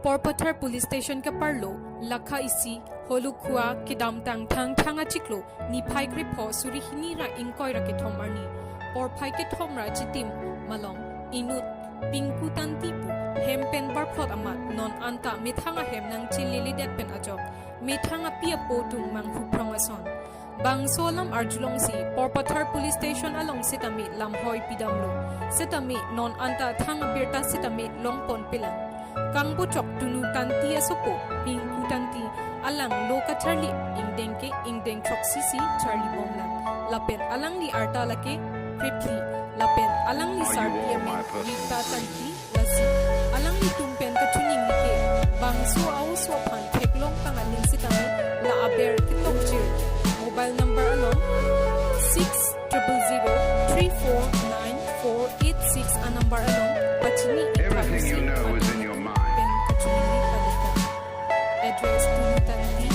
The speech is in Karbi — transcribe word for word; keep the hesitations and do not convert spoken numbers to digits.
Porpathar Police Station keparlo, Lakha isi, Holukhua, kedamtang Thangthang achiklo, niphai krepho suri hini ra ingkoi ra kethom arni, porphai kethom ra chitim malom inut Pinku Tanti pu hem pen barplot amat non anta methang ahem nangchililidet pen ajok methang api apo atum manghuprong ason. Bangso alam arjulongsi Porpathar Police Station along sitame lamhoi pidamlo. Sitame non anta thang abirta sitame longponpelang. Kangbochok Tunu Tanti asopo Pinku Tanti, alang lo kacharli ingdeng ke ingdeng throksi si charlibomlang. Lapen alangli arta lake krephi. Lapen alangli sarpi amen Rita Tanti. Lasi alanglitum pen kachiningri ke bangso a-oso aphan theklongtang aning sitame la aber ketokchir. Mobile number along six triple zero three four nine four eight six a-number along pachini Everything you know is in your mind. Pen kachiningri palita. Address: Tunu Tanti,